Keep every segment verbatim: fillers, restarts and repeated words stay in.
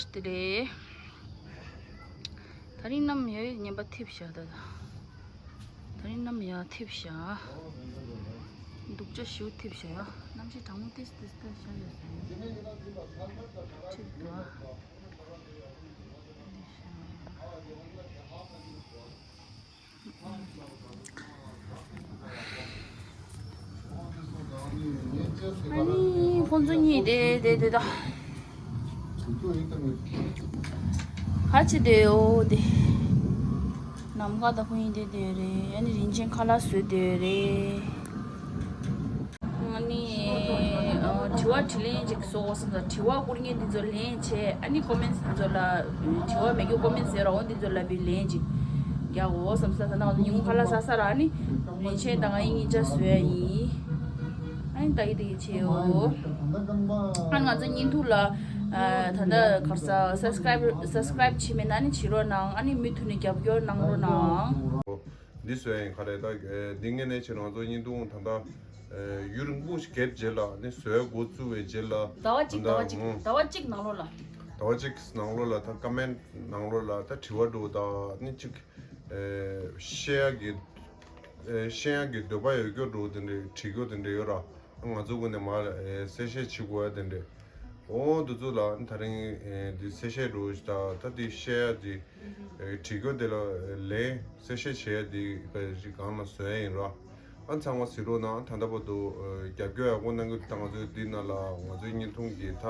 ཤི་དེ་རེད། ད་རིང་གནམ་ཡ་ཡི་ངན་པ་ཐེབས་ཤག་ད་ད། ད་རིང་གནམ་ཡ་ཐེབས་ཤག་སྡུག་ཅག་ཞིག་ཐེབས་ཤག་ཡ། གནམ་གཤིས་གྲང་མོ་ཏིས་ཏིས་ཏིས་ཤག་ཡོད་ས་ཡིན། ཐེབས་འདུག་ཨ། ཨ་ནི་ཁོང་ཚོ་གཉིས་དེ་དེ་དེ་ད། ཧ་ཅི་དེ་འོ་དེ། ནམ་མཁའ་ད་ཁོ་གཉིས་དེ་དེ་རེད། ཨ་ནི་རིན་ཆེན་ཁ་ལག་བཟོས་དེ་རེད། ཨ་ནི། ཨ། དྲི་བ་དྲིས་ལན་ཅིག་བཟོ་དགོས་བསམ་ས། དྲི་བ་བསྐུར་མཁན་འདི་ཚོ་ལན་བྱས། ཨ་ནི་ཀོ་མེན་ཊི་འདི་ཚོ་ལ། དྲི་བ་མེད་རྒྱུ་ཀོ་མེན་ཊི་ཟེར་རོ། འདི་ཚོ་ལ་བི་ལན་ཅིག་རྒྱག་དགོས་བསམ་ས། ད་ནང་ཉིན་གུང་ཁ་ལག་ཟ་ས་ར། ཨ་ནི་རིན་ཆེན་དང་ང་གཉིས་གཉིས་ཆ་བཟོས་ཡིན། ཨ་ནི་ད་གི་ད་གི་བྱེད་འོ། ཨ་ནི་ང་ཚོ་བརྙན་ཐུང་ལ། ཨ། ད་ལྟ་གར་ས་སབ་སི་ཀ་རའིབ་སབ་སི་ཀ་རའིབ་བྱས་མེད་ན་ཨ་ནི་བྱེད་རོགས་གནང་། ཨ་ནི་མུ་མཐུད་ནས་རྒྱབ་སྐྱོར་གནང་རོགས་གནང་། འདི་བཟོས་ཡིན་ག་རེ་ད། ཨེ། འདི་ངས་ནས་བྱས་ང་ཚོ་བརྙན་ཐུང་ད་ལྟ། ཨེ། ཡུན་རིང་པོ་ཞིག་གྱབ་རྗེས་ལ་ནི་བཟོས་འགོ་བཙུགས་པའི་རྗེས་ལ། ཟླ་བ་གཅིག་ཟླ་བ་གཅིག་ད་ལྟ་ཟླ་བ་གཅིག་ནང་ལོགས་ལ། ཟླ་བ་གཅིག་ནང་ལོགས་ལ་ད་ཀོ་མེན་ཊི་ནང་ལོགས་ལ་ད་དྲི་བ་འདྲ་བོ་ད་ནི་གཅིག་ཨེ། བཤད་ཡག་གི། ཨེ། བཤད་ཡག་གི་འདོད་པ་ཡོད་རྒྱུ་འདྲ་བོ་དེ་འདྲས་དྲི་རྒྱུ་དེ་འདྲས་ཡོད་ར། ང་ཚོ་ཀུན་ནས་མར། ཨེ། གསལ་བཤད་བྱེད་དགོས་ཡ་དེ་འདྲས། འོ་འདི་ཚོ་ལ་ད་རིང་། ཨེ། འདི་གསལ་བཤད་འདྲ་བོ་ཞིག་ད་ད་འདི་བཤད་ཡ་འདི། ཨེ། དྲི་རྒྱུ་འདི་ལ་ལན་གསལ་བཤད་བྱེད་ཡ་འདི་ག་རེ་གང་ལ་བཟོ་ཡ་ཡིན་ར། ཨ། ཚང་མ་གཟིགས་རོགས་གནང་། ད་ལྟ་བར་དུ། ཨེ། རྒྱབ་སྐྱོར་ཡག་པོ་གནང་གི་འདུག་ད་ང་ཚོའི་འདི་ནང་ལ་ང་ཚོའི་བརྙན་ཐུང་གི་ད་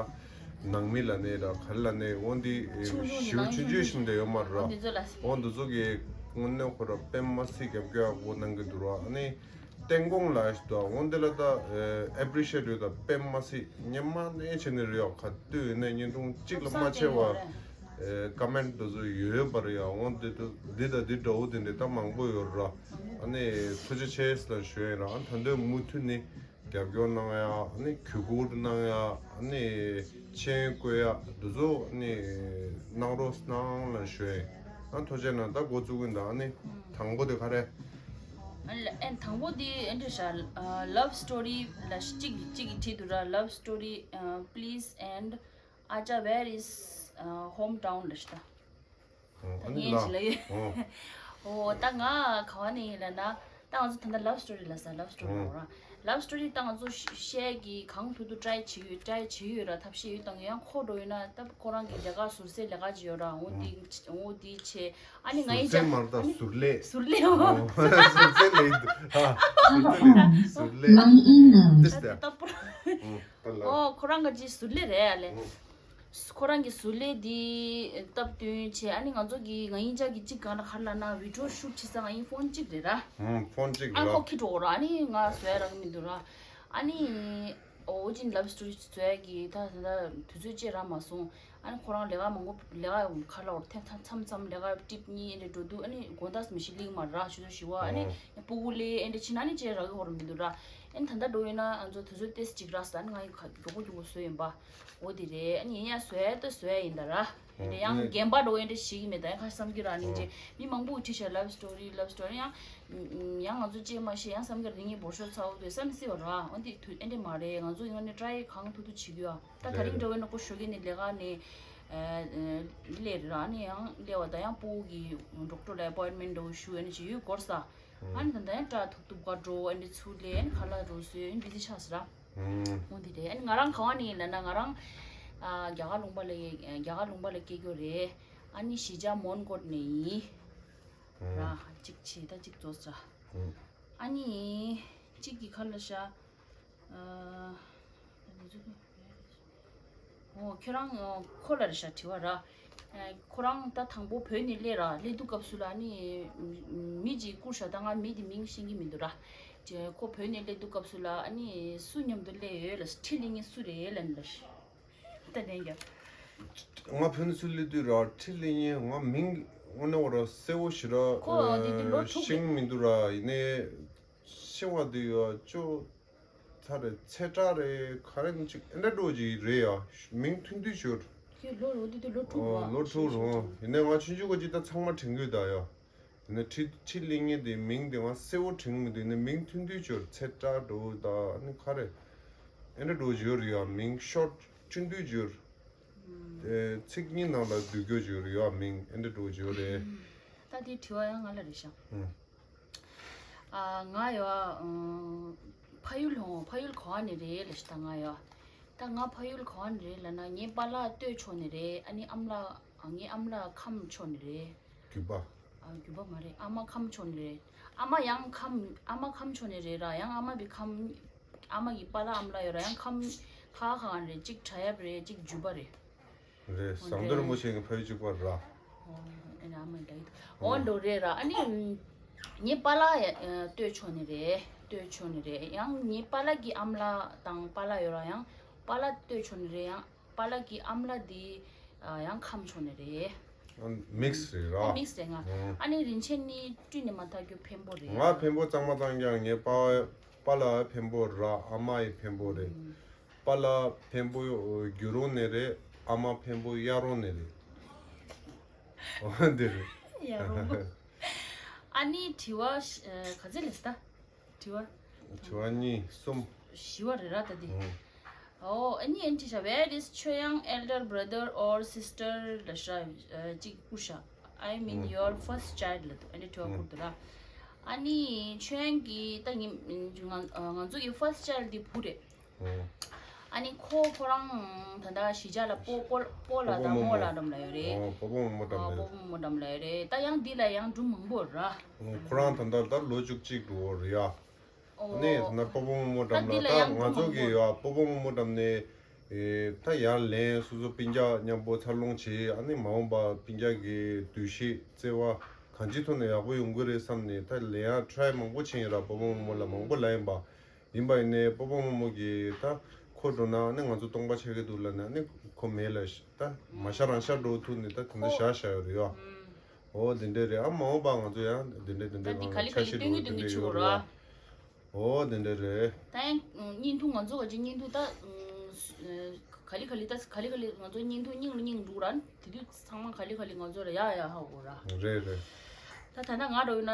ནང་མི་ལ་ནས་ར་ག་རེ་ལ་ནས། འོ་འདི། ཨེ། ཆུང་ཆུང་ཞེ་པོ་ཆུང་ཆུང་ཞིག་འདྲ་ཡོད་མ་རེད་ར། འོ་འདི་ཚོ་ལ། འོ་འདི་ཚོ་གི་དངོས་གནས་ཁོ་ར་དཔེ་མ་སྲིད་རྒྱབ་སྐྱོར་ཡག་པོ་གནང་གི་འདུག་ར། ཨ་ནི། སྟེང་གོང་ལ་ཞིག་འདུག་འོ་འདི་ལ་ད། ཨེ། ཨེ་པི་རི་ཤི་ཨེ་ཊི་ཡོད་ད། དཔེ་མ་སྲིད་སྙན་མ་ནས་བྱས་ནས་རེད་ཡ། ག་དུས་ཡིན་ན་བརྙན་ཐུང་གཅིག་ལ་མ་ཆེ་བ། ཨེ། ཀོ་མེན་ཊི་འདི་ཚོ་ཡོད་པ་རེད་ཡ། འོ་འདི་འདི་འདི་དང་འདི་འདྲ་བོ་དེ་འདྲ་ད་མང་པོ་ཡོད་ར། ཨ་ནི་ཐུགས་རྗེ་ཆེ་ལ་ཞུ་ཡིན་ར། ཨ། ད་དུང་མུ་མཐུད་ནས་རྒྱབ་སྐྱོར་གནང་ཡ། ཨ་ནི་གུས་བཀུར་གནང་ཡ། ཨ་ནི་མཆན་བཀོད་ཡ་འདི་ཚོ་ཨ་ནི་གནང་རོགས་གནང་ལ་ཞུ་ཡིན། ཨ། ཐུགས་རྗེ་གནང་། ད་འགོ་བཙུགས་ཀྱི་ཡིན་ད། ཨ་ནི་དང་པོ་དེ་ག་རེ། ཨ་ལ། ཨེ། དང་པོ་དེ་ཨེ་འདྲ་ཤག་ཨ། ལབ་སི་ཊོ་རི་ལ་གཅིག་གཅིག་གིས་བྲིས་འདུག་ར། Love story, uh, please and Acha, where is, uh, hometown ལབ་ཤག་ད། ཨོ། ཨ་ནི་ལ། ཡིན་ཞིག་ལ་ཡོད། ཨོ། ཨོ། ད་ང་ག་བ་ནས་ཡིན་ལབ་ན། ད་ང་ཚོ་ད་ལྟ་ལབ་སི་ཊོ་རི་ལབ་ས། ལབ་སི་ཊོ་རི་ལབ་ར། ལབ་སི་ཊོ་རི་ད་ང་ཚོ་བཤད་ཀྱི་གང་ཐུབ་ཐུབ་ཊ་རའི་བྱེད་ཡོད། ཊ་རའི་བྱེད་ཡོད་ར། ཐབས་ཤེས་ཡོད་དང་ཡང་ཁོ་འགྲོ་ཡོད་ན་ད་ཁོ་རང་གི་ལས་ཀ་ཟུར་སའི་ལས་ཀ་ཅིག་ཡོད་ར། འོ་འདི་འོ་འདི་བྱས། ཨ་ནི་ང་ཡིན་ཅག་ཟུར་སའི་མ་རེད་ད། ཟུར་ལས། ཟུར་ལས། ཨོ། ཟུར་སའི་ལས་འདུག་ཨ། ཟུར་སའི་ལས། ཟུར་ལས། ཨ། ཏིས་ཏ། ཨོ། ཁོ་རང་ག་ཅིག་ཟུར་ལས་རེད་ཨ་ལས། ཁོ་རང་གི་ཟུར་ལས་འདི་སྟབས་བསྟུན་བྱས། ཨ་ནི་ང་ཚོ་གི་ང་ཡིན་ཅག་གི་གཅིག་གང་ལ་ག་རེ་ལབ་ན། བི་ཌི་ཡོ་ཤུ་ཊི་བྱེད་ས་ང་ཡིན་ཕོན་གཅིག་རེད་ར། ཨ། ཕོན་གཅིག་རེད་ཨ། ཁོ་ཁྱེར་འགྲོ་གོ་ར། ཨ་ནི་ང་བཟོ་ཡ་རག་གི་མི་འདུག་ར། ཨ་ནི་ཨོ་རི་ཇིན་ལབ་སི་ཊོ་རི་བཟོ་ཡ་གི་ད་ད་ད་དུས་ཚོད་ཅིག་རག་མ་སོང་། ཨ་ནི་ཁོ་རང་ལས་ཀ་མང་པོ། ལས་ཀ་ག་རེ་ལབ་དགོས་རེད། ཐེངས་མཚམས་མཚམས་ལས་ཀ་ཊིབ་གཉིས་ཨེ་འདྲ་འགྲོ་འདུག་ཨ་ནི་དགོང་དག་མི་ཤི་ལིག་མ་ར། ཆུ་ཚོད་བཞི་པ། ཨ་ནི་ཨོ། སྤུ་གུ་ལས་ཨེ་འདྲ་ཕྱིན་ན་ཨ་ནི་ཅིག་རག་གི་ཧོར་མི་འདུག་ར། ཨ་ནི་ད་ལྟ་འགྲོ་ཡིན་ན་ང་ཚོ་དུས་ཚོད་ཏོག་ཙམ་ཅིག་རག་སོང་། ཨ་ནི་ང་ཡི་ཁ་མགྱོགས་པོ་མགྱོགས་པོ་བཟོས་ཡིན་པ། འོ་དེ་རེད། ཨ་ནི་ཡིན་ཡང་བཟོ་ཡ་ད་བཟོ་ཡ་ཡིན་ད་ར། ཨེ་འདྲ་ཡང་རྒན་པ་འགྲོ་ཨེ་འདྲ་ཞིག་མེད་ད། ཡང་ཁ་བསམ་གྱི་ར། ནིང་རྗེས་མི་མང་པོ་བྲིས་ཤག་ལབ་སི་ཊོ་རི་ལབ་སི་ཊོ་རི། ཡང་ཡང་ང་ཚོ་ཅིག་མ་ཤེས། ཡང་བསམ་གྱི་ར། དེ་ངའི་འབོར་ཤོག་ཚ་བོ་དེ་བསམ་སྲིད་པ་ར། འོ་དེ་དུས་ཨེ་འདྲ་མ་རེད། ང་ཚོ་ཡིན་ན་ནི་ཊ་རའི་གང་ཐུབ་ཐུབ་བྱེད་ཀྱི་ཡོད། ད་ད་རིང་འདྲ་བོ་ཡིན་ན་ཁོ་ཞོགས་ཀས་ནས་ལས་ཀ་ནས་སླེབས་ར། ཨ་ནི་ཡང་སླེབས་པ་ད་ཡང་སྤུ་གུ་གི་ཌོག་ཊར་ལ་ཨེ་པོའིན་ཊི་མེན་ཊི་འདྲ་བོ་ཞུ། ཨ་ནི་ཅིག་ཡོད་སྐོར་ས། ཨ་ནི་ད་ལྟ་ཡང་ཊ་ཐུབ་ཐུབ་ག་འགྲོ། ཨ་ནི་ཚུར་སླེབས། ཨ་ནི་ཁ་ལག་འདྲ་བོ་བཟོས། ཨ་ནི་བི་ཛི་ཆགས་སོང་ར། ཨོ་འདི་རེད། ཨ་ནི་ང་རང་ག་བ་ནས་ཡིན་ལབ་ན། ང་རང་ཨ་རྒྱ་གར་ལུང་པ་ལ། རྒྱ་གར་ལུང་པ་ལ་སྐྱེས་རྒྱུ་རེད། ཨ་ནི་གཞིས་ཆགས་མོན་གྷོ་ནས་ཡིན་ར། གཅིག་བྱས་ད་གཅིག་རྫོགས་ཚར། ཨ་ནི་གཅིག་གི་ཁ་ལ་ཤ། ཨ། ཨོ་ཁྱོད་རང་ཁོ་ལ་རེད་ཤག་དྲི་བ་ར། ཁོ་རང་ད་དང་པོ་བོད་ནས་སླེབས་ར། སླེབས་དུས་སྐབས་སུ་ལ་ཨ་ནི་མི་གཅིག་བསྐུར་ཤག་ད་ང་མི་དེ་མིང་ཤེས་ཀྱི་མི་འདུག་ར། ཁོ་བོད་ནས་སླེབས་དུས་སྐབས་སུ་ལ་ཨ་ནི་སུ་མཉམ་དུ་སླེབས་ཡོད་ལབ། ཁྲི་ལི་ངན་སུ་རེད་ལབ་ནི་ལ། ད་ལན་རྒྱབ། ང་བོད་ནས་ཚུར་སླེབས་དུས་ར། ཁྲི་ལི་ངན་ང་མིང་དངོས་གནས་བ་ར་གསལ་བོ་ཞེ་དྲག་ཁོ་འདི་དུས་ལོ་དྲུག་ཤེས་ཀྱི་མི་འདུག་ར། ཡིན་ནའི་ཤེས་པ་དེ་ཡོད་ཅོ། ཚ་རེད། ཚེ་བཀྲ་རེད། ག་རེ་ཅིག་ཨེ་འདྲ་འགྲོ་ཅིག་རེད་ཡ། མིང་ཐུང་ཐུང་ཅོ། ཁྱོད་ལོ་ལོ་དེ་དུས་ལོ་དྲུག་ར། ལོ་དྲུག་ར། ཡིན་ནའི་ང་ཆུང་ཆུང་ག་ཅིག་ད་ཚང་མ་དྲན་གྱི་ཡོད་ད་ཡ། ཡིན་ནའི་ཁྲི་ཁྲི་ལི་ངན་དེ་མིང་དེ་ང་གསལ་བོ་དྲན་གྱི་མི་འདུག་ཡིན་ནའི་མིང་ཐུང་ཐུང་ཅོ། ཚེ་བཀྲ་འགྲོ་ད་ཨ་ནི་ག་རེ་ཨེ་འདྲ་འགྲོ་ཅིག་ཡོད་རེད་ཡ། མིང་ཤོར་ཊི་ཐུང་ཐུང་ཅོ། ཚིག་གཉིས་ནང་ལ་བསྡུས་རྒྱུ་ཅིག་ཡོད་རེད་ཡ། མིང་ཨེ་འདྲ་འགྲོ་རྒྱུ་ཡོད་རེད། ད་དེ་དྲི་བ་ཡང་ང་ལ་རེད་ཤག་ཨ། ང་ཡ། ཕ་ཡུལ་ཧོ། ཕ་ཡུལ་ག་བ་ནས་རེད་ལབ་ཤག་ད་ང་ཡ། ད་ང་ཕ་ཡུལ་ག་བ་ནས་རེད་ལབ་ན། ངའི་པཱ་ལགས་སྟོད་ཕྱོགས་ནས་རེད། ཨ་ནི་ཨ་མ་ལགས། ངའི་ཨ་མ་ལགས་ཁམས་ཕྱོགས་ནས་རེད། རྒྱུད་པ། ཨ། རྒྱུད་པ་མ་རེད། ཨ་མ་ཁམས་ཕྱོགས་ནས་རེད། ཨ་མ་ཡང་ཁམས། ཨ་མ་ཁམས་ཕྱོགས་ནས་རེད་ར། ཡང་ཨ་མ་བི་ཁམས། ཨ་མ་གི་པཱ་ལགས་ཨ་མ་ལགས་ཡོད་ར། ཡང་ཁམས་ཁ་ཁ་ག་ནས་རེད། གཅིག་བྲག་གཡབ་རེད། གཅིག་འཇུ་པ་རེད། རེད། ཟམ་གདོང་རིན་པོ་ཆེ་གི་ཕ་ཡུལ་གཅིག་པ་ར། ཨོ། ཨེ་ན་ཨ་མ་ལགས་ཡིན། ཨོ་འགྲོ་རེད་ར། ཨ་ནི་ངའི་པཱ་ལགས་ཡ། སྟོད་ཕྱོགས་ནས་རེད། སྟོད་ཕྱོགས་ནས་རེད། ཡང་ངའི་པཱ་ལགས་ཀྱི་ཨ་མ་ལགས་དང་པཱ་ལགས་ཡོད་ར། ཡང་པཱ་ལགས་སྟོད་ཕྱོགས་ནས་རེད། ཡང་པཱ་ལགས་ཀྱི་ཨ་མ་ལགས་དེ་ཡང་ཁམས་ཕྱོགས་ནས་རེད། མིག་སི་རེད་ར། མིག་སི་རེད་ང་། ཨ་ནི་རིན་ཆེན་ནི་སྤྲུལ་ནས་མ་ཐག་རྒྱུ་འཕན་པོ་རེད། ང་འཕན་པོ་གཙང་མ་གཙང་རྐྱང་། ངའི་པཱ། པཱ་ལགས་འཕན་པོ་ར། ཨ་མ་ཡི་འཕན་པོ་རེད། པཱ་ལགས་འཕན་པོ་རྒྱུ་རོང་ནས་རེད། ཨ་མ་འཕན་པོ་གཡག་རོང་ནས་རེད། འོ་འདི་རེད། གཡག་རོང་། ཨ་ནི་དྲི་བ་ག་ཚོད་ལས་ད། དྲི་བ། དྲི་བ་གཉིས་གསུམ། བཞི་པ་རེད་ར་ད་འདི། ཨོ། ཨ་ནི་ཨན་ཅི་ཤ། Where is ཆོས་དབྱངས elder brother or sister ལབ་ཤག་གཅིག་བསྐུར་ཤག I mean your first child ལབ་འདུག་ཨ་ནི་དྲི་བ་བསྐུར་འདུག་ར། ཨ་ནི་ཆོས་དབྱངས་ཀྱི་ད་ངི་ང་ང་ཚོ་གི་first child འདི་བུ་རེད། ཨ་ནི་ཁོ་ཁོ་རང་ད་ལྟ་གཞིས་ཆགས་ལ་སྤོ་སྤོ་སྤོ་ལགས་དང་རྨོ་ལགས་འགྲམ་ལ་ཡོད་རེད། ཨོ། སྤོ་བོ་རྨོ་མོ་འགྲམ་ལ་ཡོད་རེད། སྤོ་བོ་རྨོ་མོ་འགྲམ་ལ་ཡོད་རེད། ད་ཡང་འདི་ལ་ཡང་སྒྲུང་མང་པོ་ར། ཁོ་རང་ད་ལྟ་ད་ལོ་བཅུ་གཅིག་འགྲོ་གི་རེད་ཡ། ཨ་ནི་ད་ལྟ་སྤོ་བོ་རྨོ་མོ་འགྲམ་ལ་ད་ང་ཚོ་གི་ཡ་སྤོ་བོ་རྨོ་མོ་འགྲམ་ནས་ད་ཡར་ལེན། སོ་སོ་སྤུན་ཀྱག་མཉམ་པོ་འཚར་ལོངས་བྱེད། ཨ་ནི་མ་འོངས་པ་སྤུན་ཀྱག་གི་འདུ་ཤེས་བརྩེ་བ་གང་ཅིའི་ཐོག་ནས་ཡག་པོ་ཡོང་གི་རེད་བསམ་ནས་ད་ལེན་ཡ་try མང་པོ་བྱས་ཡིན་ར། སྤོ་བོ་རྨོ་མོ་ལ་མང་པོ་ལབ་ཡིན་པ། ཡིན་པ་ཡིན་ནའི་སྤོ་བོ་རྨོ་མོ་གིས་ད་ཁོ་འགྲོ་ན་ཨ་ནི་ང་ཚོ་སྟོང་པ་ཆགས་ཀྱི་འདུག་ལབ་ནས་ཨ་ནི་ཁོ་མེད་ལ་ད་མ་ཤ་རང་ཤ་འགྲོ་ཐུག་ནས་ད་དེ་འདྲ་བཞག་བཞག་ཡོད་རེད་ཡ། ཨོ་དེ་འདྲ་རེད། ཨ་མ་འོངས་པ་ང་ཚོ་ཡང་དེ་འདྲ་དེ་འདྲ་ད་འདི་ག་ལེ་ག་ལེ་སྟོན་གྱི་སྟོན་གྱི་བྱེད་དགོས་རེད་ཨ། ཨོ་དེ་འདྲ་རེད། ད་ཡང་བརྙན་ཐུང་ང་ཚོ་ག་ཅིག་བརྙན་ཐུང་ད་ག་ལེ་ག་ལེ་ད་ག་ལེ་ག་ལེ་ང་ཚོ་བརྙན་ཐུང་སྙིང་ལ་སྙིང་འདུག་ར། དེ་དུས་ཚང་མ་ག་ལེ་ག་ལེ་ང་ཚོ་ལ་ཡག་ཡག་ཧ་གོ་ར། རེད་རེད། ད་ད་ལྟ་ང་འགྲོ་ཡོད་ན་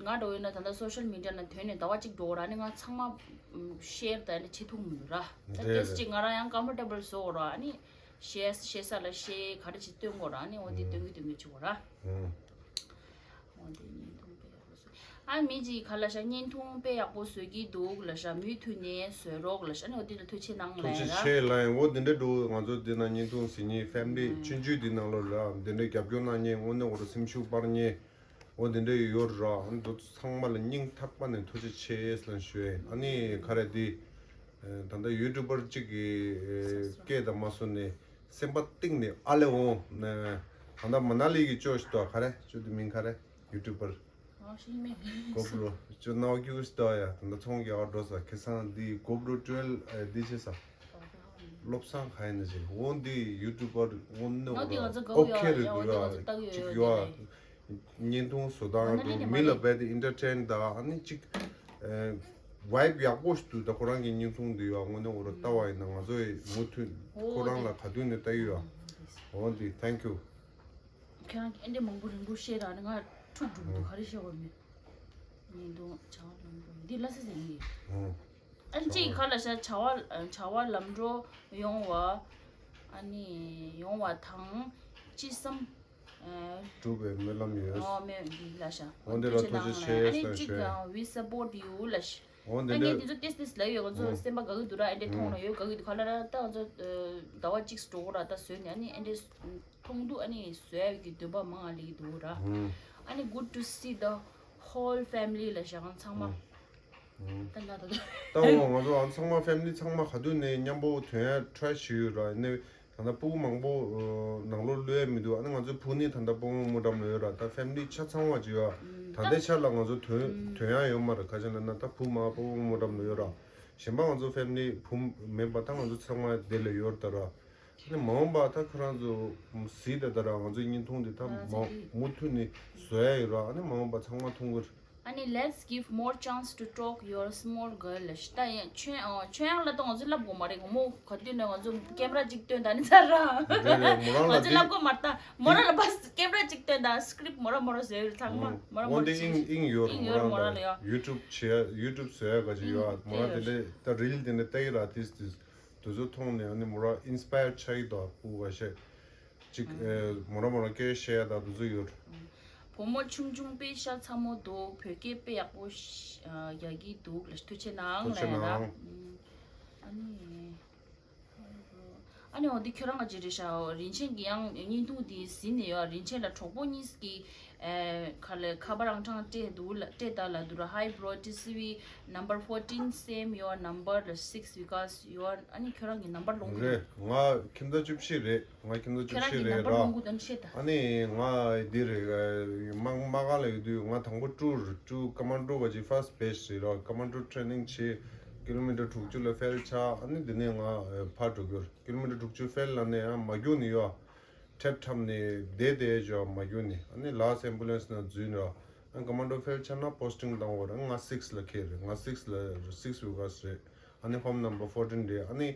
ང་འགྲོ་ཡོད་ན་ད་ལྟ་social media ནང་ཐོན་ནས་ཟླ་བ་གཅིག་འགྲོ་ར། ནི་ང་ཚང་མ་share ད་ནི་བྱེད་ཐུབ་མི་འདུག་ར། ད་རེད་ཏེས་རེད། ཅིག་ང་རང་ཡང་comfortable བཟོ་གོ་ར། ནི་share share ས་ལ་share ག་རེ་ཅིག་སྟོན་གོ་ར། ནི་འོ་དེ་སྟོན་གི་སྟོན་གི་བྱེད་གོ་ར། ཨང་། འོ་དེ་བརྙན་ཐུང་དཔེ་ཡག་པོ་བཟོ། ཨ་མི་ཅིག་ག་ལ་ཤ་བརྙན་ཐུང་དཔེ་ཡག་པོ་བཟོ་གི་འདུག་ལ་ཤ། མུ་མཐུད་ནས་བཟོ་རོགས་ལ་ཤ། ཨ་ནི་འོ་དེ་ལ་ཐུགས་རྗེ་གནང་ལ་ཐུགས་རྗེ་ཡ། ཆེ་ལ་ཡིན། འོ་དེ་འདྲ་འགྲོ། ང་ཚོ་འདི་ན་བརྙན་ཐུང་གཟིགས་མཁན་family ཆུང་ཆུང་འདི་ནང་ལོགས་ལ་འདི་འདྲ་རྒྱབ་སྐྱོར་གནང་མཁན། དངོས་གནས་འོ་ར་སེམས་ཤུགས་སྤར་མཁན་འོ་དེ་འདྲ་ཡོད་ར། ཨ་ནི་འདི་ཚོ་ཚང་མ་ལ་སྙིང་ཐག་པ་ནས་ཐུགས་རྗེ་ཆེ་ལ་ཞུ་ཡ་ཡིན། ཨ་ནི་ག་རེ་འདི་ད་ལྟ་YouTuber གཅིག་གི་སྐད་དང་མ་སོ་ནས་སེམས་པ་གཏིང་ནས་ཨ་ལེ་འོང་། ད་ལྟ་མ་ན་ལི་གི་ཅོ་ཞིག་ཏོ་ག་རེ་ཅོ་དེ་མིང་ག་རེ་YouTuber། ཨ་ཤེས་མེད། GoPro ཅོ་ནའོ་ཀྱུ་ཨིས་ཏོ་ཡ། ད་ལྟ་ཚོང་རྒྱག་འགྲོ་ས་ཁེ་སང་འདི་GoPro twelve འདི་བྱེད་ས། བློ་བཟང་ག་ཡིན་ན་ཅིག་འོ་འདི་YouTuber དངོས་གནས་ནོ་འདི་ང་ཚོ་དགའ་པོ་ཡོད་ཨོ་ཁེ་རེད་ཡ། འོ་འདི་ང་ཚོ་ལྟ་གི་ཡོད་ཅིག་ཡོད་ཡོད་ཡ། བརྙན་ཐུང་བཟོ་སྟངས་འགྲོ་མི་ལ་རྦད་དེ་entertain ད་ཨ་ནི་ཅིག vibe ཡག་པོ་ཞིག་འདུག་ད་ཁོ་རང་གི་བརྙན་ཐུང་འདི་ཡོད། དངོས་གནས་འོ་ར་ལྟ་བ་ཡིན་ན་ང་ཚོ་ཡི་མུ་མཐུད་ཁོ་རང་ལ་ག་དུས་ནས་ལྟ་གི་ཡོད། འོ་འདི་thank you། ཁྱེད་རང་གིས་ཨེ་འདྲ་མང་པོ་རིང་པོ་བཤད་ར་ནི་ང་འཁྲུག་འགྲོ་གི་འདུག་ག་རེ་བཤད་དགོས་མེད། ཉིན་དུ་བྱ་བ་ལམ་འགྲོ་འདི་ལ་སི་ཟེར་གི། ཨ་ནི་གཅིག་ག་ལ་ཤ་བྱ་བ་བྱ་བ་ལམ་འགྲོ་ཡོང་བ། ཨ་ནི་ཡོང་བ་དང་ཅི་བསམ། སྒྲུབ་པའི་སྨོན་ལམ་ཡོད། ཨོ་མེད་འདི་ལ་ཤ། འོ་འདི་ལ་ཐུགས་རྗེ་ཆེ་ཨ་ནི་ལ་གཅིག་ཞུ། We support you ལ་ཤ། འོ་འདི་ད་ངས་འདི་འདྲ་འདི་ཚོ་ཏེས་ཏེས་ལབ་ཡོད། ང་ཚོ་སེམས་པ་དགའ་གི་འདུག་ར། ཨེ་འདྲ་མཐོང་ན་ཡོད་དགའ་གི་འདུག་ག་ལ་ར་ད་ང་ཚོ་ཟླ་བ་གཅིག་འགྲོ་གོ་ར་ད་བཟོས་ནས་ཨ་ནི་ཨེ་འདྲ་མཐོང་འདུག་ཨ་ནི་བཟོ་ཡ་གི་འདུན་པ་མང་ང་ལི་འདུག་ར། ཨ་ནི་good to see the whole family ལ་ཞག་ཚང་མ། ད་ལྟ་ད་ད་ད་འོ་ང་ཚོ་ཨ་ཚང་མ་family ཚང་མ་ག་དུས་ནས་མཉམ་པོ་ཐོན་ཡ་try བྱེད་ཡོད་ར། ཨ་ནི་ད་ལྟ་སྤུ་གུ་མང་པོ་ནང་ལོགས་ལུས་ཡ་མི་འདུག་ཨ་ནི་ང་ཚོའི་བུ་ནི་ད་ལྟ་སྤོ་བོ་རྨོ་མོ་འགྲམ་ལ་ཡོད་ར། ད་family ཆ་ཚང་བ་ཅིག་ཡོད། ད་ལྟའི་ཆ་ལ་ང་ཚོ་ཐོན་ཐོན་ཡ་ཡོད་མ་རེད། ག་ཅི་ལབ་ན་ད་བུ་མ་སྤོ་བོ་རྨོ་མོ་འགྲམ་ལ་ཡོད་ར། གཞན་པ་ང་ཚོ་family བུ་མེད་པ་ད་ང་ཚོ་ཚང་མ་དེ་ལ་ཡོད་ད་ར། ཨ་ནི་མ་འོངས་པ་ད་ཁོ་རང་ཚོ་གཟིགས་ད་ད་ར་ང་ཚོའི་བརྙན་ཐུང་འདི་ད་མ་མུ་མཐུད་ནས་བཟོ་ཡ་ཡོད་ར། ཨ་ནི་མ་འོངས་པ་ཚང་མ་མཐོང་གི་རེད། ཨ་ནི་let's give more chance to talk your small girl ལ་ཤ། ད་ཡང་ཆོས་ཨ་ཆོས་དབྱངས་ལ་ད་ང་ཚོ་ལབ་དགོས་མ་རེད། ངོ་མོ་ག་དུས་ནས་ང་ཚོ་camera གཅིག་སྟོན་ད་ནི་ཚར་ར། རེད་རེད། མོ་རང་ང་ལ་ཚོ་འདི་ལབ་དགོས་མ་རེད། ད་མོ་རང་ལ་བ་camera གཅིག་སྟོན་ད་script མོ་ར་མོ་ར་བཟོས་ཡོད་ཚང་མ་མོ་ར་མོ་འོན་ཏེ་ཨིང་ཨིང་ཡོད་རེད། མོ་རང་ལ་ཡ་YouTube བྱེད་ཡ་YouTube བཟོ་ཡ་ག་ཅིག་ཡོད། མོ་རང་དེ་འདྲ་ད་reel དེ་འདྲ་ལྟ་གི་ར། this this དེ་ཚོ་མཐོང་ནས་ཨ་ནི་མོ་རང་ཨིན་སི་པ་ཡར་ཆགས་ཀྱི་འདུག་སྤུ་ག་ཤེས་ཅིག་ཨེ་མོ་རང་མོ་རང་སྐད་བཤད་ཡ་དང་དེ་ཚོ་ཡོད། བུ་མོ་ཆུང་ཆུང་དཔེ་ཤ་ཚ་མོ་འདུག་བོད་སྐད་དཔེ་ཡག་པོ་ཤ་ཨ་རྒྱག་གི་འདུག་ལ་ཐུགས་རྗེ་གནང་ཐུགས་རྗེ་ལབ་ཡ་ན། གནང་། ཨ་ནི། ཨ་ནི་འོ་འདི་ཁྱོད་རང་ག་ཅི་རེད་ཤག་རིན་ཆེན་གྱི་ཡང་བརྙན་ཐུང་འདི་གཟིགས་ནས་ཡོད། རིན་ཆེན་ལ་གྲོགས་པོ་གཉིས་ཀྱིས་ཨེ་ཁ་ལས་ཁ་པར་ཨང་གྲངས་སྤྲད་འདུག་ལ་སྤྲད་ད་ལབ་འདུག་ར། Hi bro, T C V number fourteen, same your number, the six, because you are. ཨ་ནི་ཁྱོད་རང་གི་ནམ་བར་ལོང་གི་རེད། ང་ཁྱིམ་ཚང་བཅུ་བཞི་རེད། ང་ཁྱིམ་ཚང་བཅུ་བཞི་རེད་ར། ཁྱོད་རང་གི་ནམ་བར་ལོང་གི་དོན་ཤེས་ད། ཨ་ནི་ང་འདི་རེད། དམག་དམག་སྒར་ལ་ཡོད་དུས་ང་དང་པོ་ཀྲུའུ་ཀྲུའུ་ཀ་མན་ཌོ་བ་ཅི་first batch རེད་ར། ཀ་མན་ཌོ་ཊེ་རེ་ནིང་བྱས། ཀི་ལོ་མི་ཊར་དྲུག་ཅུ་ལ་ཕེལ་ཆགས། ཨ་ནི་འདི་ནས་ང་ཕར་འགྲོ་རྒྱུར། ཀི་ལོ་མི་ཊར་དྲུག་ཅུ་ཕེལ་ལ་ནས་ཡང་མ་རྒྱུག་ནས་ཡོད། ཁྲབ་ཁྲབ་ནས་བསྡད་བསྡད་བྱས་མ་རྒྱུག་ནས། ཨ་ནི་ལཱསི་ཨེམ་བུ་ལན་སི་ནང་འཛུལ་ནས། ཨ་ནི་ཀ་མན་ཌོ་ཕེལ་ཆགས་ན་པོ་སི་ཊིང་བཏང་བ་རེད། ང་སིག་སི་ལ་ཁེལ་རེད། ང་སིག་སི་ལ་སིག་སི་ཝི་ཀར་སི་རེད། ཨ་ནི་ཧོམ་ནམ་བར་ཕོར་ཊིན་རེད། ཨ་ནི་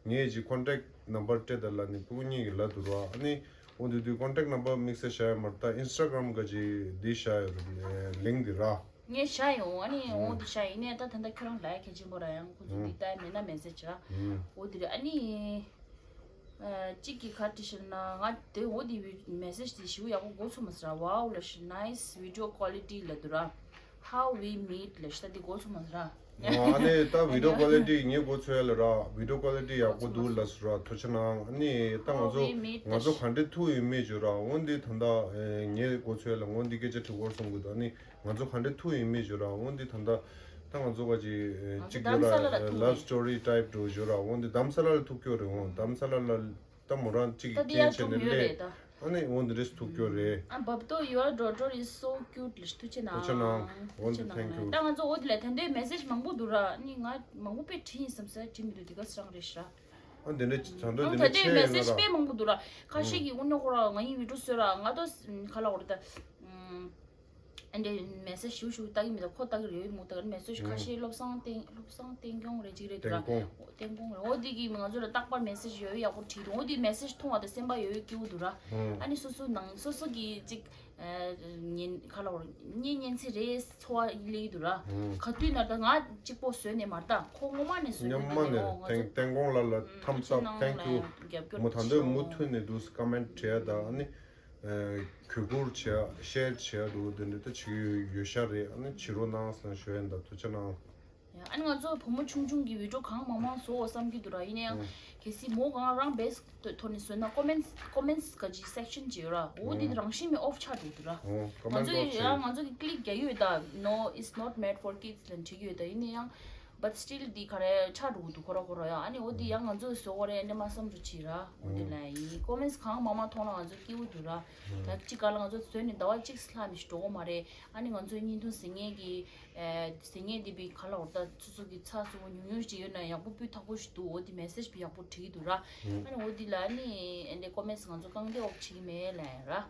ངས་ཀྱི་ཀོན་ཊེག་ནམ་བར་སྤྲད་ད་ལབ་ནས་སྤུ་གུ་གཉིས་ཀྱིས་ལབ་འདུག་ར། ཨ་ནི་འོ་དེ་དུས་ཀོན་ཊེག་ནམ་བར་དམིགས་བསལ་བཞག་ཡ་མ་རེད། ད་ཨིན་སི་ཊ་གྷ་རམ་ག་ཅིག་འདི་བཞག་ཡོད་རེད། ལིང་ཀི་འདི་ར། ངས་བཞག་ཡོང་། ཨ་ནི་འོ་དེ་བཞག་ཡིན་ནའི་ད་ད་ལྟ་ཁྱོད་རང་ལ་ཡ་གལ་ཆེན་པོ་ར། ཡང་ཁོ་ཚོ་འདི་ལྟ་ཡ་མེད་ན་མེ་སེ་ཇི་ར། འོ་དེ་རེད། ཨ་ནི། ཨ་གཅིག་གིས་ག་རེ་བྲིས་ཤག་ན། ང་དེ་འོ་དེ་མེ་སེ་ཇི་དེ་ཞེ་པོ་ཡག་པོ་མགོ་ཚོས་མ་སོང་ར། Wow ལབ་ཤག nice video quality ལབ་འདུག་ར། How we meet ལབ་ཤག་ད་དེ་མགོ་ཚོས་མ་སོང་ར། ཨ་ནི་ད་བི་ཌི་ཡོ་ཀོ་ལི་ཊི་ངས་མགོ་ཚོས་ཡ་ལ་ར། བི་ཌི་ཡོ་ཀོ་ལི་ཊི་ཡག་པོ་འདུག་ལབ་སོང་ར། ཐུགས་རྗེ་གནང་། ཨ་ནི་ད་ང་ཚོ་ང་ཚོ་ག་འདྲས་ཐུག་ཡོད་མེད་བརྗོད་ར། འོ་འདི་ད་ལྟ་ངས་མགོ་ཚོས་ཡ་ལ་འོ་འདི་སྐད་ཆ་དྲི་སྐོར་གསུང་གི་འདུག་ཨ་ནི་ང་ཚོ་ག་འདྲས་ཐུག་ཡོད་མེད་བརྗོད་ར། འོ་འདི་ད་ལྟ་ད་ང་ཚོ་ག་ཅིག་ང་ཚོ་གཅིག་རྡ་རམ་ས་ལ་ལ་ཐུག་ལབ་སི་ཊོ་རི་ཊའིབ་འདྲ་བོ་བརྗོད་ར། འོ་འདི་རྡ་རམ་ས་ལ་ལ་ཐུག་ཀྱོག་རེད། འོ་རྡ་རམ་ས་ལ་ལ། ད་མོ་རང་གཅིག་ད་དེ་ཡང་སྟོན་བྱས་ནས་གྲུབ་ཡོད་སླེབས། རེད་ད། ཨ་ནི་འོ་འདི་འདྲས་ཐུག་ཀྱོག་རེད། ཨ་བབ་ཏོ། Your daughter is so cute ལབ་ཤག་ཐུགས་རྗེ་གནང་། ཐུགས་རྗེ་གནང་། འོ་འདི་thank you། ད་ང་ཚོ་འོ་དེ་ལ་ད་ལྟའི་མེ་སེ་ཇི་མང་པོ་འདུག་ར། ཨ་ནི་ང་མང་པོ་དཔེ་བྲིས་ཡིན་བསམ་ས་བྲིས་མི་འདུག་དེ་ག་སུ་རང་རེད་ཤག་ཨ་འདི་འདྲས་ད་ལྟ་འདི་ད་འདྲས་ལྟའི་ཆེ་མེ་ཡོད་ན་སེ་ཇི་ར། དཔེ་མང་པོ་འདུག་ར། ཁ་ཤས་ཀྱིས་དངོས་གནས་ཁོ་ར་ང་ཡི་བི་ཌི་ཡོ་བཟོས་ར། ང་ཏོ་ག་ལ་འོ་རེད་ད། ཨ་འདྲས་མེ་སེ་ཇི་ཞུ་ཞུ་ལྟ་གི་མི་འདུག་ཁོ་ལྟ་གི་རེད་མོ། ལྟ་གི་རེད། མེ་སེ་ཇི་ཁ་ཤས་བློ་བཟང་བསྟན་བློ་བཟང་བསྟན་སྐྱོང་རེད་ཅིག་རེད་འདུག་ར། བསྟན་སྐྱོང་། བསྟན་སྐྱོང་རེད། འོ་དེ་གིས་ང་ཚོ་ལ་རྟག་པར་མེ་སེ་ཇི་ཡོད་ཡག་པོ་བྲིས་འདུག་འོ་དེ་མེ་སེ་ཇི་མཐོང་བ་དང་སེམས་པ་ཡོད་ཡོད་སྐྱིད་པོ་འདུག་ར། ཨ་ནི་སོ་སོ་ནང་སོ་སོ་གི་ཅིག་ཉན་ག་ལ་བར་གཉེན་ཉན་ཚེ་རེད་ཚོར་བ་སླེབས་འདུག་ར། ག་དུས་ན་ད་ང་གཅིག་པོ་བཟོས་ནས་མ་རེད་ད། ཁོ་ངོ་མ་ནས་བཟོས་ངོ་མ་ནས་རེད། ང་ཚོ་བསྟན་སྐྱོང་ལགས་ལ་thumbs up thank you། མོ་ད་འདོད་མུ་མཐུད་ནས་འདུག་ཀ་མེན་བྲིས་ཡ་ད། ཨ་ནི། གུས་བཀུར་བྱས་ཤེར་བྱས་འདུག་དེ་འདྲ་ད་བྱེད་ཀྱི་ཡོད་ཤག་རེད། ཨ་ནི་བྱེད་རོགས་གནང་ཟེར་ཞུ་ཡ་ཡིན་ད། ཐུགས་རྗེ་གནང་། ཨ་ནི་ང་ཚོ་བུ་མོ་ཆུང་ཆུང་གི་བི་ཌི་ཡོ་གང་མང་མང་བཟོ་འོ་བསམ་གྱི་འདུག་ར། ཡིན་ན་ཡང་གལ་སྲིད་མོ་གང་རང་བེ་སི་ཐོག་ནས་བཟོས་ན་ཀོ་མེན་ཊི་ཀོ་མེན་ཊི་ག་ཅིག་སེག་ཤན་ཅིག་ཡོད་ར། འོ་དེ་རང་བཞིན་མེད་ཨོཕ་ཆགས་འགྲོ་འདུག་ར། ང་ཚོ་ཡང་ང་ཚོ་གི་ཀི་ལིག་རྒྱག་ཡོད་ད། No, it's not made for kids ལབ་བྲིས་ཡོད་ད། ཡིན་ན་ཡང་། But still འདི་ག་རེ་ཆགས་འགྲོ་གི་འདུག་ཁོ་ར་ཁོ་ར་ཡ། ཨ་ནི་འོ་འདི་ཡང་ང་ཚོས་བཟོ་དགོས་རེད་འདྲ་མ་བསམ་རུ་བྱེད་ར། འོ་འདི་ལ་ཡིན་ཀོ་མེན་ཊི་གང་མང་མང་མཐོང་ན་ང་ཚོ་སྐྱིད་པོ་འདུག་ར། ད་གཅིག་ག་ལ་ང་ཚོ་བཟོས་ནས་ཟླ་བ་གཅིག་ལྷག་མི་ཞིག་འགྲོ་གི་མ་རེད། ཨ་ནི་ང་ཚོའི་བརྙན་ཐུང་གཟིགས་མཁན་གྱི་གཟིགས་མཁན་འདི་བི་ག་ལ་འོ་ད་སོ་སོ་གི་ཚ་སོ་ཉུང་ཉུང་ཞིག་ཡོད་ན་ཡག་པོ་སྤུས་དག་པོ་ཞིག་འདུག་འོ་འདི་མེ་སེ་ཇི་བི་ཡག་པོ་བྲིས་འདུག་ར། ཨ་ནི་འོ་འདི་ལ་ཨ་ནི་འདི་ཀོ་མེན་ཊི་ང་ཚོ་རྐང་འདེགས་འོག་བྱེད་ཀྱི་མེད་ལ་ཡ་ར།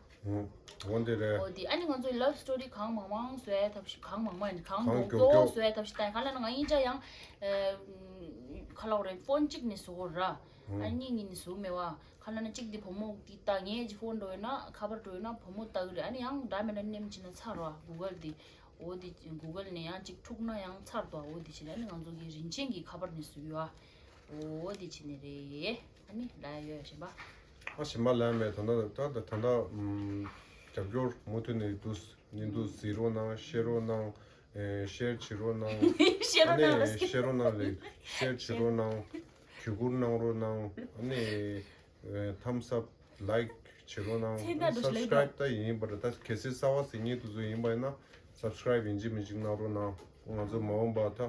འོ་འདི་རེད། འོ་འདི་ཨ་ནི་ང་ཚོའི་ལབ་སི་ཊོ་རི་གང་མང་མང་བཟོ་ཡ་ཐབས་ཤེས་གང་མང་མང་ཡིན། གང་མགྱོགས་མགྱོགས་བཟོ་ཡ་ཐབས་ཤེས་ད། ག་ལ་ན་ང་ཡིན་ཅག་ཡང་ཁ་ལག་རེ་ཕོན་གཅིག་ནས་བཟོ་དགོས་ར། ཨ་ནི་གཉིས་གཉིས་ནས་བཟོ་མེད་བ། ག་ལ་ན་གཅིག་འདི་བུ་མོ་འདི་ལྟ། ངས་ཀྱི་ཕོན་འགྲོ་ཡོད་ན་ཁ་པར་འགྲོ་ཡོད་ན་བུ་མོ་ལྟ་གི་རེད། ཨ་ནི་ཡང་འདྲ་མི་འདྲ་ནེམ་བྱས་ན་ཚར་བ་གུ་གལ་འདི། འོ་འདི་གུ་གལ་ནས་ཡང་གཅིག་འཁྲུག་ན་ཡང་ཚར་དོ། འོ་འདི་བྱས་ནས་ཨ་ནི་ང་ཚོ་གི་རིན་ཆེན་གྱི་ཁ་པར་ནས་བཟོ་ཡོད་ཨ། འོ་འདི་བྱས་ནས་རེད། ཨ་ནི་ལ་ཡོད་གཞན་པ། ཨ་གཞན་པ་ལ་མེད། ད་ལྟ་ད་ལྟ་ད་ལྟ་ཨམ་རྒྱབ་སྐྱོར་མུ་མཐུད་ནས་འདུག་བརྙན་ཐུང་གཟིགས་རོགས་གནང་། ཤེར་རོགས་གནང་། ཨེ་ཤེར་བྱེད་རོགས་གནང་། ཤེར་རོགས་གནང་། ཨ་ནི་ཤེར་རོགས་གནང་ལེ། ཤེར་བྱེད་རོགས་གནང་། གུས་བཀུར་གནང་རོགས་གནང་། ཨ་ནི་ཨེ་thumbs up like བྱེད་རོགས་གནང་། ཚེ་འདི་འདྲ་ཞིག་ལེགས་སབ་སི་ཀ་རའིབ་ད་ཡིན་པ་རེད། ད་གལ་སྲིད་གསར་པ་གཟིགས་མཁན་དེ་ཚོ་ཡིན་པ་ཡིན་ན་སབ་སི་ཀ་རའིབ་ཡིན་གཅིག་མིན་གཅིག་གནང་རོགས་གནང་། ང་ཚོ་མ་འོངས་པ་ད་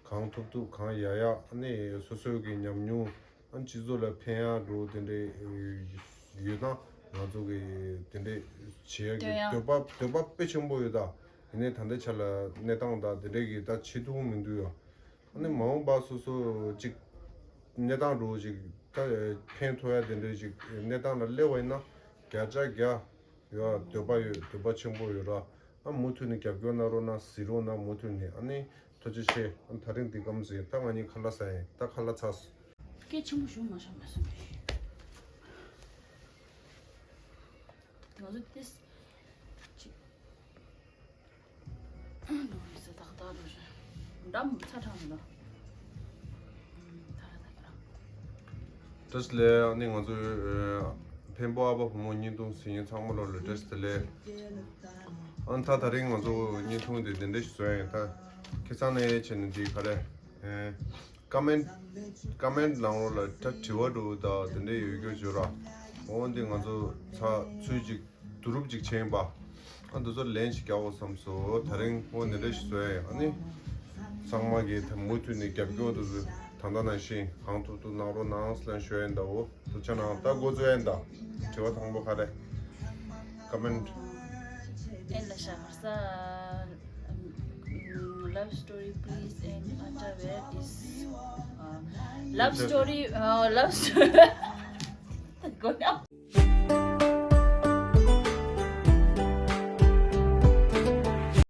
གང་ཐུབ་ཐུབ་གང་ཡག་ཡག་ཨ་ནི་སོ་སོའི་གི་ཉམས་མྱོང་ཨ་ནི་སྤྱི་ཚོགས་ལ་ཕན་ཡག་འགྲོ་དེ་འདྲས་ཡོད་ན་ང་ཚོ་གི་དེ་འདྲས་བྱེད་ཡག་གི་འདོད་པ་འདོད་པ་དཔེ་ཆེན་པོ་ཡོད་ད། ཡིན་ནའི་ད་ལྟའི་ཆ་ལ་གནས་སྟངས་དང་དེ་འདྲས་གི་ད་བྱེད་ཐུབ་མི་འདུག་ཡ། ཨ་ནི་མ་འོངས་པ་སོ་སོ་ཅིག་གནས་སྟངས་འགྲོ་ཅིག་ད་ཕན་ཐོགས་ཡ་དེ་འདྲས་ཅིག་གནས་སྟངས་ལ་སླེབས་པ་ཡིན་ན་བརྒྱ་ཆ་བརྒྱ་ཡོད་འདོད་པ་ཡོད། འདོད་པ་ཆེན་པོ་ཡོད་ར། ཨ་མུ་མཐུད་ནས་རྒྱབ་སྐྱོར་གནང་རོགས་གནང་། གཟིགས་རོགས་གནང་། མུ་མཐུད་ནས་ཨ་ནི་ཐུགས་རྗེ་ཆེ། ཨ་ནི་ད་རིང་འདི་གམ་ཟིན། ད་ང་གཉིས་ཁ་ལག་ཟ་ཡིན། ད་ཁ་ལག་ཚར་སོང་། སྐད་ཆེན་པོ་ཞུ་མ་ཤོག་མ་སོང་པས། ང་ཚོ་ཏེས་ཅིག་འགྲོ་རེད་ཟེར། ཏག་ཏག་འགྲོ་རེད། འགྲམ་ཚ་གྲང་མི་འདུག་ད་ར་ད་ག་ར། བཀྲ་ཤིས་བདེ་ལེགས། ཨ་ནི་ང་ཚོ་ཨ་འཕན་པོ་ཨ་ཕ་བུ་མོ་བརྙན་ཐུང་གཟིགས་མཁན་ཚང་མ་ལོ་ལ་བཀྲ་ཤིས་བདེ་ལེགས། ཨ་ནི་ད་ད་རིང་ང་ཚོ་བརྙན་ཐུང་འདི་འདི་འདྲ་ཞིག་བཟོ་ཡ་ཡིན། ད་ཁྱེད་ཚང་ནས་བྱས་ནས་འདི་ག་རེ། ཨེ། ཀ་མེན་ཀ་མེན་ནང་ལོགས་ལ་ད་དྲི་བ་འདྲ་བོ་དང་དེ་འདྲ་ཡོད་རྒྱུ་བརྗོད་ར། འོ་འདི་ང་ཚོ་ཚ་ཚུལ་ཅིག་བསྡུ་རུབ་ཅིག་བྱས་པ། ཨ་འདི་ཚོ་ལན་ཞིག་རྒྱག་འོ་བསམ་སོང་། ད་རིང་འོ་འདི་འདྲ་ཞིག་བཟོ་ཡ་ཡིན། ཨ་ནི་ཚང་མ་གིས་ད་མུ་མཐུད་ནས་རྒྱབ་སྐྱོར་འདི་ཚོ་ད་ལྟ་ནང་བཞིན་གང་ཐུབ་ཐུབ་གནང་རོགས་གནང་ཟེར་ལན་ཞུ་ཡ་ཡིན། ད་འོ་ཐུགས་རྗེ་གནང་། ད་འགོ་འཛུགས་ཡ་ཡིན། ད་དྲི་བ་དང་པོ་ག་རེ། ཀ་མེན། ཨེ་ལ་ཤ་མར་ས། Love story, please, and underwear is, uh, love story, uh, love story.